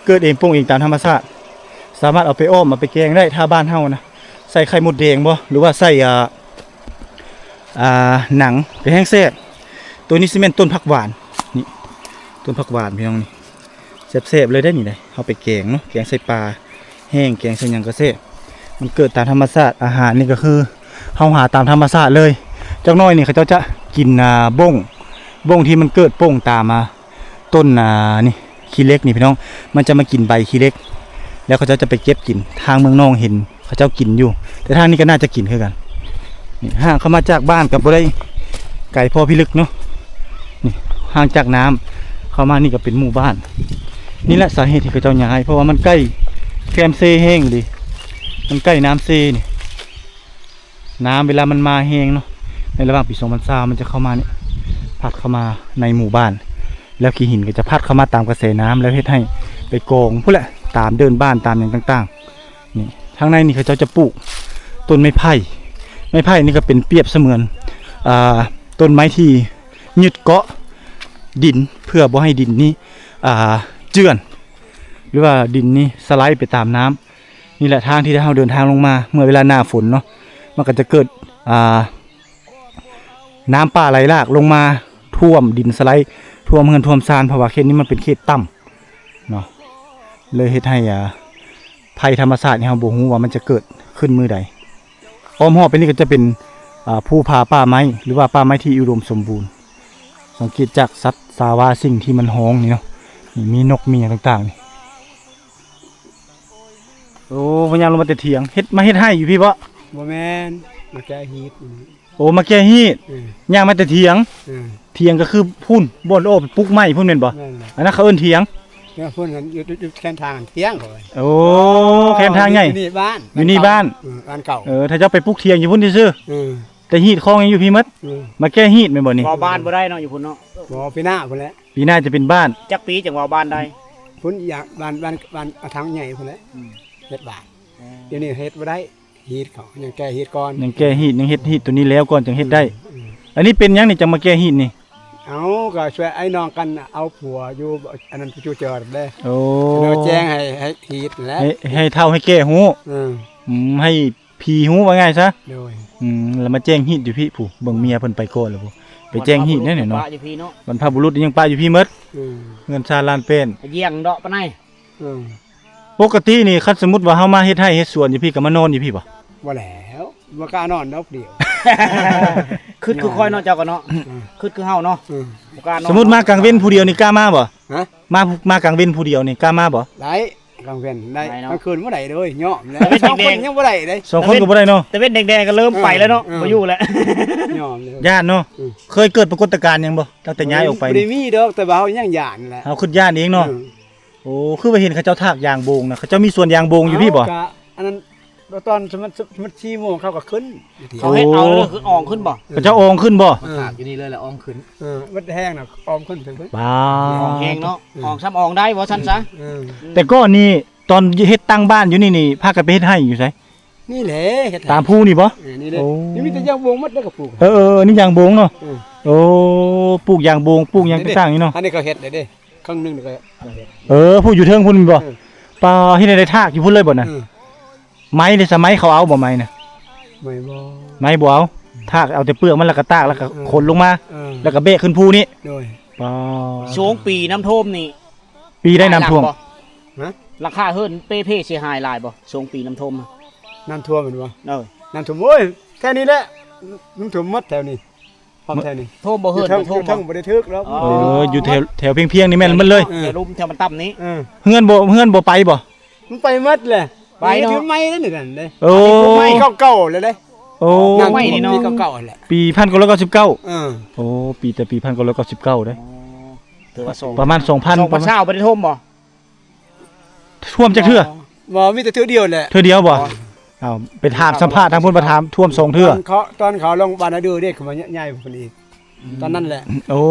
ເກີດເອງ ປົ່ງເອງຕາມທຳມະຊາດ ສາມາດເອົາໄປອ້ອມ ເອົາໄປແກງໄດ້. ຖ້າບ້ານເຮົານະ ໃສ່ໄຂ່ມົດແດງບໍ່ ຫຼືວ່າໃສ່ ອ່າ ອ່າ ໜັງ ກໍແຮງແຊບ. ໂຕນີ້ຊິແມ່ນຕົ້ນຜັກຫວານ ນີ້ ຕົ້ນຜັກຫວານພີ່ນ້ອງ ນີ້ແຊບໆເລີຍໄດ໋ນີ້ໄດ໋. ເຮົາໄປແກງເນາະ ແກງໃສ່ປາແຫ້ງ ແກງໃສ່ຫຍັງກໍແຊບ ມັນເກີດຕາມທຳມະຊາດ. ອາຫານນີ້ກໍຄືເຮົາຫາຕາມທຳມະຊາດເລີຍ. ຈັກໜ້ອຍນີ້ເຂົາເຈົ້າຈະກິນ ອ່າ ບົ້ງ ບົ້ງທີ່ມັນເກີດປົ່ງຕາມ ອ່າ ຕົ້ນ ອ່າ ນີ້ ຂີ້ເຫຼັກນີ້ພີ່ນ້ອງ ມັນຈະມາກິນໃບຂີ້ເຫຼັກ ແລ້ວເຂົາເຈົ້າຈະໄປເກັບກິນ. ທາງເມືອງນອງເຫັນເຂົາເຈົ້າກິນຢູ່ ແຕ່ທາງນີ້ກໍໜ້າຈະກິນຄືກັນ. ນີ້ ຫ່າງເຂົ້າມາຈາກບ້ານກໍບໍ່ໄດ້ໄກພໍພິລຶກເນາະ. ນີ້ ຫ່າງຈາກນ້ຳເຂົ້າມານີ້ກໍເປັນໝູ່ບ້ານ. ນີ້ແຫຼະສາເຫດທີ່ເຂົາເຈົ້າຍ້າຍ ເພາະວ່າມັນໃກ້ແຄມເຊແຮງເດ ມັນໃກ້ນ້ຳເຊນີ້. ນ້ຳເວລາມັນມາແຮງເນາະ ໃນລະຫວ່າງປີສອງພັນຊາວ ມັນຈະເຂົ້າມານີ້ ພັດເຂົ້າມາໃນໝູ່ບ້ານ ແລ້ວຂີ້ຫີນກໍຈະພັດເຂົ້າມາຕາມກະແສນ້ຳ ແລ້ວເຮັດໃຫ້ໄປກອງພຸ້ນແຫຼະ ຕາມເດີ່ນບ້ານ ຕາມຫຍັງຕ່າງໆ. ນີ້ ທາງໃນນີ້ເຂົາເຈົ້າຈະປູກຕົ້ນໄມ້ໄຜ່ ໄມ້ໄຜ່ນີ້ກໍເປັນປຽບສະເໝືອນ ອ່າ ຕົ້ນໄມ້ທີ່ຍຶດເກາະດິນ ເພື່ອບໍ່ໃຫ້ດິນນີ້ ອ່າ ເຈື່ອນ ຫຼືວ່າດິນນີ້ສະໄລໄປຕາມນ້ຳ. ນີ້ແຫຼະທາງທີ່ເຮົາເດີນທາງລົງມາ ເມື່ອເວລາໜ້າຝົນເນາະ ມັນກໍຈະເກີດ ອ່າ ນ້ຳປ່າໄຫຼຫຼາກລົງມາຖ້ວມດິນສະໄລ ຖ້ວມເຮືອນຖ້ວມຊານ ເພາະວ່າເຂດນີ້ມັນເປັນເຂດຕ່ຳເນາະ ເລີຍເຮັດໃຫ້ ອ່າ ໄພທຳມະຊາດນີ້ເຮົາບໍ່ຮູ້ວ່າມັນຈະເກີດຂຶ້ນມື້ໃດ. ອ້ອມຮອບໄປນີ້ກໍຈະເປັນ ອ່າ ພູຜາປ່າໄມ້ ຫຼືວ່າປ່າໄມ້ທີ່ອຸດົມສົມບູນ. ສັງເກດຈາກສັດສາວາສິ່ງທີ່ມັນຮ້ອງນີ້ເນາະ ນີ້ມີນົກມີຫຍັງຕ່າງໆນີ້. ໂອ້ ພະຍາລົງມາແຕ່ຖຽງ ເຮັດ ມາເຮັດໄຮ່ຢູ່ພີ້ບໍ? ບໍ່ແມ່ນ ມາແກ້ຮີດ. ໂອ້ ມາແກ້ຮີດ. ເອີ ຍ່າງມາແຕ່ຖຽງ. ເອີ ຖຽງກໍຄືພຸ້ນ ບ່ອນອອກໄປປູກໄມ້ພຸ້ນແມ່ນບໍ່? ແມ່ນແຫຼະ ອັນນັ້ນເຂົາເອີ້ນຖຽງ. ເອີ ພຸ້ນຢູ່ ຢູ່ ຢູ່ແຄມທາງຖຽງເຂົາ. ໂອ້ ອໍ ແຄມທາງໃຫຍ່ ຢູ່ນີ້ບ້ານ ຢູ່ນີ້ບ້ານ. ເອີ ບ້ານເກົ່າ. ເອີ ຖ້າເຈົ້າໄປປູກຖຽງຢູ່ພຸ້ນຊື່ໆ. ເອີ ແຕ່ຮີດຄອງຍັງຢູ່ພີ້ໝົດ. ເອີ ມາແກ້ຮີດແມ່ນບໍ່ນີ້? ເວົ້າບ້ານບໍ່ໄດ້ເນາະ ຢູ່ພຸ້ນເນາະ. ບໍ່ ປີໜ້າພຸ້ນແຫຼະ. ປີໜ້າຈະເປັນບ້ານ. ຈັກປີຈັ່ງເວົ້າບ້ານໄດ້? ພຸ້ນຢາກບ້ານ ບ້ານ ບ້ານອາທາງໃຫຍ່ພຸ້ນແຫຼະ. ອືມ ເຮັດບ້ານ. ອໍ ດຽວນີ້ເຮັດບໍ່ໄດ້. ຮີດເຂົາຍັງແກ້ຮີດກ່ອນ. ຍັງແກ້ຮີດ ຍັງເຮັດຮີດຕົວນີ້ແລ້ວກ່ອນຈຶ່ງເຮັດໄດ້. ອືມ ອັນນີ້ເປັນຫຍັງນີ້ຈັ່ງມາແກ້ຮີດນີ້? ເອົ້າ ກໍຊ່ວຍອ້າຍນ້ອງກັນເອົາຜົວຢູ່ ອັນນັ້ນ ຢູ່ຈອດເດ້. ໂອ້ ແຈ້ງໃຫ້ ໃຫ້ຮີດແຫຼະ ໃຫ້ ໃຫ້ເຖົ້າໃຫ້ແກ່ຮູ້. ເອີ ອືມ ໃຫ້ຜີຮູ້ວ່າງ່າຍຊະ. ໂດຍ. ອືມ ແລ້ວມາແຈ້ງຮີດຢູ່ພີ້ ຜູ້ເບິ່ງເມຍເພິ່ນໄປກ່ອນແລ້ວ ຜູ້ໄປແຈ້ງຮີດແນ່ເນາະ. ບັນພະບຸລຸດຍັງປະຢູ່ພີ້ໝົດ. ອືມ ເຮືອນຊານລານແປ້ນ ຢ້ຽງເດາະປານໃດ. ເອີ ປົກກະຕິນີ້ ຄັນສົມມຸດວ່າເຮົາມາເຮັດໄຮ່ເຮັດສວນຢູ່ພີ້ ກໍມານອນຢູ່ພີ້ບໍ່? ບໍ່ແລ້ວ ບໍ່ກ້ານອນດອກດຽວ. ຄຶດຄືຂ້ອຍເນາະ ເຈົ້າກໍເນາະ. ອືມ ຄຶດຄືເຮົາເນາະ. ອືມ ບໍ່ກ້ານອນ. ສົມມຸດມາກາງເວັນຜູ້ດຽວນີ້ກ້າມາບໍ່? ຮະ? ມາ ມາກາງເວັນຜູ້ດຽວນີ້ກ້າມາບໍ່? ໄດ້ ກາງເວັນໄດ້. ໄດ້ເນາະ. ກາງຄືນບໍ່ໄດ້ເລີຍ ຍອມແລ້ວ. ຕາເວັນແດງໆ ສອງຄົນກໍບໍ່ໄດ້ເນາະ. ຕາເວັນແດງໆ ກໍເລີ່ມໄປແລ້ວເນາະ. ເອີ ບໍ່ຢູ່ແລ້ວ ຍອມແລ້ວ. ຢ້ານເນາະ. ອືມ ເຄີຍເກີດປາກົດຕະການຫຍັງບໍ່ ຕັ້ງແຕ່ຍ້າຍອອກໄປ? ບໍ່ໄດ້ມີດອກ ແຕ່ວ່າເຮົາຍັງຢ້ານແຫຼະ. ເຮົາຄຶດຢ້ານເອງເນາະ. ເອີ ໂອ້ ຄືວ່າເຫັນເຂົາເຈົ້າຖາກຢາງໂບງນະ ເຂົາເຈົ້າມີສວນຢາງໂບງຢູ່ພີ້ບໍ່? ເຮົາກະ ອັນນັ້ນ ຕອນ ສະ ສະ ສີ່ໂມງເຂົາກໍຂຶ້ນ. ເຂົາເຮັດເອົາ ໂອ້ ຄືອອງຂຶ້ນບໍ່? ເຂົາເຈົ້າອອງຂຶ້ນບໍ່? ມາຖາກຢູ່ນີ້ເລີຍ ແລ້ວອອງຂຶ້ນ. ເອີ ມັນແຫ້ງນະ ອອງຂຶ້ນເຖິງພຸ້ນ. ວ້າ ອອງແຮງເນາະ. ເອີ ອອງຊ້ຳອອງໄດ້ ວ່າຊັ້ນຊະ. ເອີ ອືມ ແຕ່ກ່ອນນີ້ ຕອນເຮັດຕັ້ງບ້ານຢູ່ນີ້ນີ້ ພາກັນໄປເຮັດໄຮ່ຢູ່ໃສ? ນີ້ແຫຼະ ເຮັດຕາມພູນີ້ບໍ່? ເອີ ນີ້ເດ້. ໂອ້ ນີ້ມີແຕ່ຢາງໂບງໝົດເດ້ ກະປູກ. ເອີໆ ນີ້ຢາງໂບງເນາະ. ເອີ ໂອ້ ປູກຢາງໂບງ ປູກຫຍັງຕ່າງໆນີ້ເນາະ. ອັນນີ້ເຂົາເຮັດເດ້ ເຄິ່ງໜຶ່ງນີ້ກໍ. ເອີ ຜູ້ຢູ່ເທິງພຸ້ນແມ່ນບໍ່? ເອີ ປາ ເຮັດໃຫ້ໄດ້ຖາກຢູ່ພຸ້ນເລີຍບໍ່ນະ? ເອີ ໄມ້ເດ ສະໄມ້ເຂົາເອົາບໍ່ ໄມ້ນະ? ໄມ້ບໍ່ ໄມ້ບໍ່ເອົາ. ຖາກເອົາແຕ່ເປືອກມັນ ແລ້ວກໍຕາກ ແລ້ວກໍ ເອີ ຂົນລົງມາ. ເອີ ແລ້ວກໍແບກຂຶ້ນພູນີ້. ໂດຍ. ປາ ຊ່ວງປີນ້ຳຖ້ວມນີ້ ປີໃດນ້ຳຖ້ວມ? ຫຼາຍຫຼັງບໍ່? ຮະ? ຫຼັງຄາເຮືອນເປ່ເພເສຍຫາຍຫຼາຍບໍ່ ຊ່ວງປີນ້ຳຖ້ວມ? ນ້ຳຖ້ວມແມ່ນບໍ່? ເອີ ນ້ຳຖ້ວມ ໂອ້ຍ ແຖວນີ້ແຫຼະ ນ້ຳຖ້ວມໝົດແຖວນີ້. ພ້ອມແທ້ນີ້ ໂທມບໍ່ເຮີນ ຢູ່ເທິງ ໂທມບໍ່ ຢູ່ເທິງບໍ່ໄດ້ຖືກດອກ. ອໍ ເອີ ຢູ່ແຖວ ແຖວພຽງໆນີ້ແມ່ນໝົດເລີຍ. ເອີ ແຖວລຸ່ມແຖວມັນຕ່ຳນີ້. ເອີ ເຮືອນບໍ່ ເຮືອນບໍ່ໄປບໍ່? ມັນໄປໝົດແຫຼະ. ໄປເນາະ ໄມ້ນີ້ນັ້ນເດ້. ໂອ້ ເກົ່າໆແລ້ວເດ້. ໂອ້ ໄມ້ນີ້ເນາະ ປີເກົ່າໆແຫຼະ ປີພັນເກົ້າຮ້ອຍເກົ້າສິບເກົ້າ. ເອີ ໂອ້ ປີ ແຕ່ປີພັນເກົ້າຮ້ອຍເກົ້າສິບເກົ້າເດ້. ອໍ ຖືວ່າສອງ ປະມານສອງພັນ ສອງພັນຊາວບໍ່ໄດ້ໂທມບໍ່? ຖ້ວມຈັກເທື່ອ? ບໍ່ ມີແຕ່ເທື່ອດຽວແຫຼະ. ເທື່ອດຽວບໍ່? ເອົາ ໄປຖາມສຳພາດທາງພຸ້ນ ມາຖາມຖ້ວມສອງເທື່ອ. ຕອນເຂົາ ຕອນເຂົາລົງບ້ານອາດືເດ້ ເຂົາມາຍ້າຍພຸ້ນອີກ ຕອນນັ້ນແຫຼະ. ໂອ້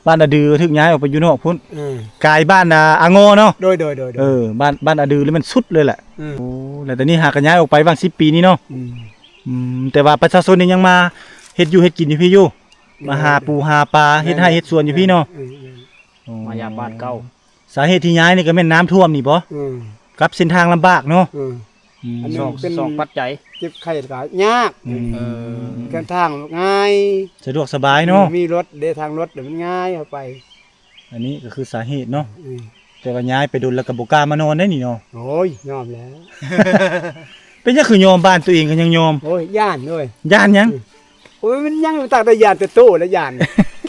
ບ້ານອາດືຖືກຍ້າຍອອກໄປຢູ່ນອກພຸ້ນ. ເອີ ກາຍບ້ານອາງໍເນາະ. ໂດຍໆໆໆ. ເອີ ບ້ານ ບ້ານອາດືນີ້ແມ່ນສຸດເລີຍແຫຼະ. ເອີ ໂອ້ ແລ້ວຕອນນີ້ຫາກໍຍ້າຍອອກໄປຫວ່າງສິບປີນີ້ເນາະ. ອືມ ອືມ ແຕ່ວ່າປະຊາຊົນນີ້ຍັງມາເຮັດຢູ່ເຮັດກິນຢູ່ພີ້ຢູ່ ມາຫາປູຫາປາ ເຮັດໄຮ່ເຮັດສວນຢູ່ພີ້ເນາະ. ເອີ ເອີ ມາຢາມບ້ານເກົ່າ. ສາເຫດທີ່ຍ້າຍນີ້ກໍແມ່ນນ້ຳຖ້ວມນີ້ບໍ່? ອືມ ກັບເສັ້ນທາງລຳບາກເນາະ. ອືມ ອືມ ອັນໜຶ່ງເປັນສອງປັດໄຈ ເຈັບໄຂ້ກໍຍາກ. ອືມ ເອີ ເດີນທາງງ່າຍ ສະດວກສະບາຍເນາະ. ອືມ ມີລົດເດ້ ທາງລົດມັນງ່າຍເຂົ້າໄປ. ອັນນີ້ກໍຄືສາເຫດເນາະ. ອືມ ແຕ່ວ່າຍ້າຍໄປດົນແລ້ວກໍບໍ່ກ້າມານອນໄດ້ນີ້ເນາະ. ໂອ້ຍ ຍອມແລ້ວ. ເປັນຫຍັງຄືຍອມ ບ້ານຕົວເອງກໍຍັງຍອມ? ໂອ້ຍ ຢ້ານເວີຍ. ຢ້ານຫຍັງ? ອືມ ໂອ້ຍ ມັນຍັງຕາກໄດ້ຢ້ານແຕ່ໂຕແລ້ວຢ້ານ.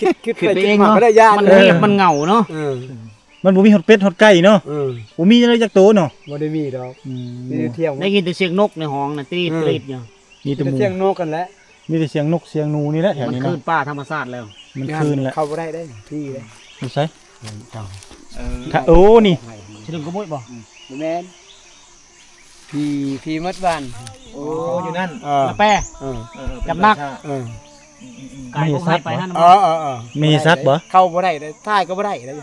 ຄິດ ຄິດໄປຄິດມາກໍໄດ້ຢ້ານ. ມັນງຽບ ເອີ ມັນເຫງົາເນາະ. ເອີ ມັນບໍ່ມີຮອດເປັດຮອດໄກ່ເນາະ. ເອີ ບໍ່ມີຈັກໂຕເນາະ. ບໍ່ໄດ້ມີດອກ. ອືມ ມີແຕ່ທຽງ ໄດ້ຍິນແຕ່ສຽງນົກໃນຫ້ອງນະ ຕີ ເອີ ກຣີດຢູ່. ມີແຕ່ໝູ່ ມີແຕ່ສຽງນົກກັນແຫຼະ. ມີແຕ່ສຽງນົກສຽງໜູນີ້ແຫຼະແຖວນີ້ເນາະ. ມັນຄືນປ່າທຳມະຊາດແລ້ວ. ມັນຄືນແຫຼະ. ເຂົ້າບໍ່ໄດ້ເດ້ ທີ່ເດ້. ຢູ່ໃສ? ເອີ ໂອ້ ນີ້ ຊິດຶງກະມຸ້ຍບໍ່? ອືມ ບໍ່ແມ່ນ ຜີ ຜີໝົດບ້ານ. ໂອ້ ຢູ່ນັ້ນ. ເອີ ແປ ເອີ ເອີ ຈຳໜັກ. ເອີ ອືມໆໆ ກາຍ ມະເຫສັກ ໄປຫັ້ນ. ເອີໆໆ ມະເຫສັກບໍ່? ເຂົ້າບໍ່ໄດ້ເດ້ ຖ່າຍກໍບໍ່ໄດ້ເດ້. ອໍ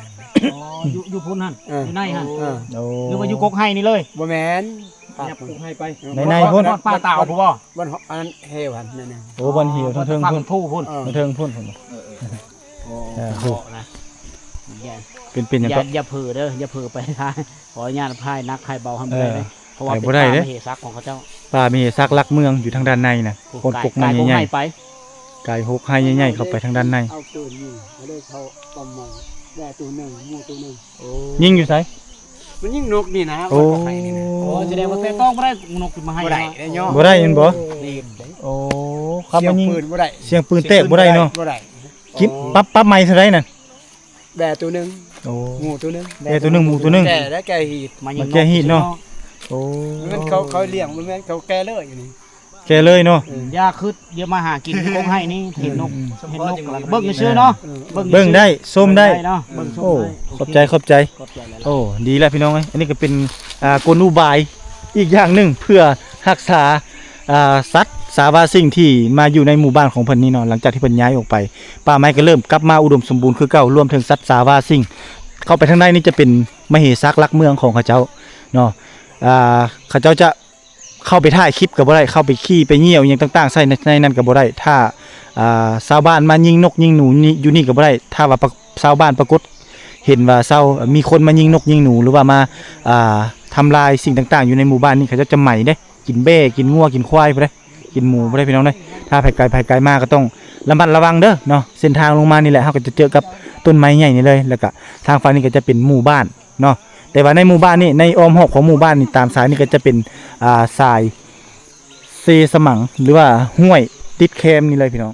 ຢູ່ ຢູ່ພຸ້ນຫັ້ນ. ເອີ ຢູ່ໃນຫັ້ນ. ເອີ ໂອ້ ຫຼືວ່າຢູ່ກົກໄຮ່ນີ້ເລີຍ? ບໍ່ແມ່ນ ຍັບກົກໄຮ່ໄປ ໃນໆພຸ້ນ. ບ້ານປ່າຕາວພຸ້ນບໍ່? ບ້ານ ອັນນັ້ນເຫວຫັ້ນ. ໂອ້ ບ້ານເຫວທາງເທິງພຸ້ນ ທາງພູພຸ້ນ. ເອີ ທາງເທິງພຸ້ນ. ເອີໆ ເອີ ເອີ ເອີ ເປັນ ເປັນຫຍັງກໍ ຢ່າ ຢ່າເຜີເດີ ຢ່າເຜີໄປ. ຂໍອະນຸຍາດພາຍໜັກພາຍເບົາໃຫ້ບໍ່ໄດ້ເດ້ ເອີ ເພາະວ່າເປັນປ່າມະເຫສັກຂອງເຂົາເຈົ້າ. ປ່າມະເຫສັກຫຼັກເມືອງຢູ່ທາງດ້ານໃນນະ. ໂອ້ ຄົນກົກໄມ້ໃຫຍ່ໆ ໄປ ກາຍຫົກໄຮ່ໃຫຍ່ໆ ເຂົ້າໄປທາງດ້ານໃນ. ເອົາປືນຍິງ ກໍເລີຍເຂົ້າປ້ອມໝໍ້ ແດ່ໂຕໜຶ່ງ ໝູໂຕໜຶ່ງ. ຍິງຢູ່ໃສ? ມັນຍິງນົກນີ້ນະ. ໂອ້ ມັນກໍໄປນີ້ນະ. ໂອ້ ສະແດງວ່າແຕະຕ້ອງບໍ່ໄດ້ ນົກຂຶ້ນມາໄຮ່ ບໍ່ໄດ້ເນາະ. ບໍ່ໄດ້ແມ່ນບໍ່? ໂອ້ ຂັບມາຍິງ ສຽງປືນບໍ່ໄດ້ ສຽງປືນແຕກບໍ່ໄດ້ເນາະ. ບໍ່ໄດ້. ກິນ ປັບ ປັບໃໝ່ເທົ່າໃດນັ້ນ? ແດ່ໂຕໜຶ່ງ ໂອ້ ໝູໂຕໜຶ່ງ. ແດ່ໂຕໜຶ່ງ ໝູໂຕໜຶ່ງ. ແກ່ແລ້ວ ແກ່ຮີດ ມາຍິງນົກ ແກ່ຮີດເນາະ. ໂອ້ ມັນເຂົາ ເຂົາລ້ຽງ ບໍ່ແມ່ນເຂົາແກ່ເລີຍຢູ່ນີ້. ແກ່ເລີຍເນາະ. ເອີ ຢ່າຄິດ ດຽວມາຫາກິນກົກໄຮ່ນີ້ ເຫັນນົກ ເຫັນນົກ ເບິ່ງຊື່ໆເນາະ. ເອີ ເບິ່ງ ເບິ່ງໄດ້ ຊົມໄດ້ເນາະ. ເບິ່ງຊົມໄດ້. ໂອ້ ຂອບໃຈ ຂອບໃຈ. ໂອ້ ດີແລ້ວພີ່ນ້ອງເອີຍ. ອັນນີ້ກໍເປັນ ອ່າ ກົນອຸບາຍອີກຢ່າງໜຶ່ງ ເພື່ອຮັກສາ ອ່າ ສັດສາວາສິ່ງທີ່ມາຢູ່ໃນໝູ່ບ້ານຂອງເພິ່ນນີ້ເນາະ. ຫຼັງຈາກທີ່ເພິ່ນຍ້າຍອອກໄປ ປ່າໄມ້ກໍເລີ່ມກັບມາອຸດົມສົມບູນຄືເກົ່າ ລວມເຖິງສັດສາວາສິ່ງ. ເຂົ້າໄປທາງໃນນີ້ຈະເປັນມະເຫສັກຫຼັກເມືອງຂອງເຂົາເຈົ້າເນາະ. ອ່າ ເຂົາເຈົ້າຈະເຂົ້າໄປຖ່າຍຄລິບກໍບໍ່ໄດ້ ເຂົ້າໄປຂີ້ໄປຍ່ຽວອີ່ຫຍັງຕ່າງໆໃສ່ໃນ ໃນນັ້ນກໍບໍ່ໄດ້. ຖ້າ ອ່າ ຊາວບ້ານມາຍິງນົກຍິງໜູນີ້ ຢູ່ນີ້ກໍບໍ່ໄດ້. ຖ້າວ່າປະ ຊາວບ້ານປາກົດເຫັນວ່າຊາວ ມີຄົນມາຍິງນົກຍິງໜູ ຫຼືວ່າມາ ອ່າ ທຳລາຍສິ່ງຕ່າງໆຢູ່ໃນໝູ່ບ້ານນີ້ ເຂົາເຈົ້າຈະໄໝເດ້. ກິນແບ້ ກິນງົວ ກິນຄວາຍພຸ້ນເດ້ ກິນໝູພຸ້ນເດ້ ພີ່ນ້ອງເດີ. ຖ້າໃຜໄກ ໃຜໄກມາກໍຕ້ອງລະມັດລະວັງເດີເນາະ. ເສັ້ນທາງລົງມານີ້ແຫຼະ ເຮົາກໍຈະເຈີກັບຕົ້ນໄມ້ໃຫຍ່ນີ້ເລີຍ ແລ້ວກໍທາງຝັ່ງນີ້ກໍຈະເປັນໝູ່ບ້ານເນາະ. ແຕ່ວ່າໃນໝູ່ບ້ານນີ້ ໃນອ້ອມຮອບຂອງໝູ່ບ້ານນີ້ ຕາມສາຍນີ້ກໍຈະເປັນ ອ່າ ສາຍເຊສະໝັງ ຫຼືວ່າຫ້ວຍຕິດແຄມນີ້ເລີຍ ພີ່ນ້ອງ.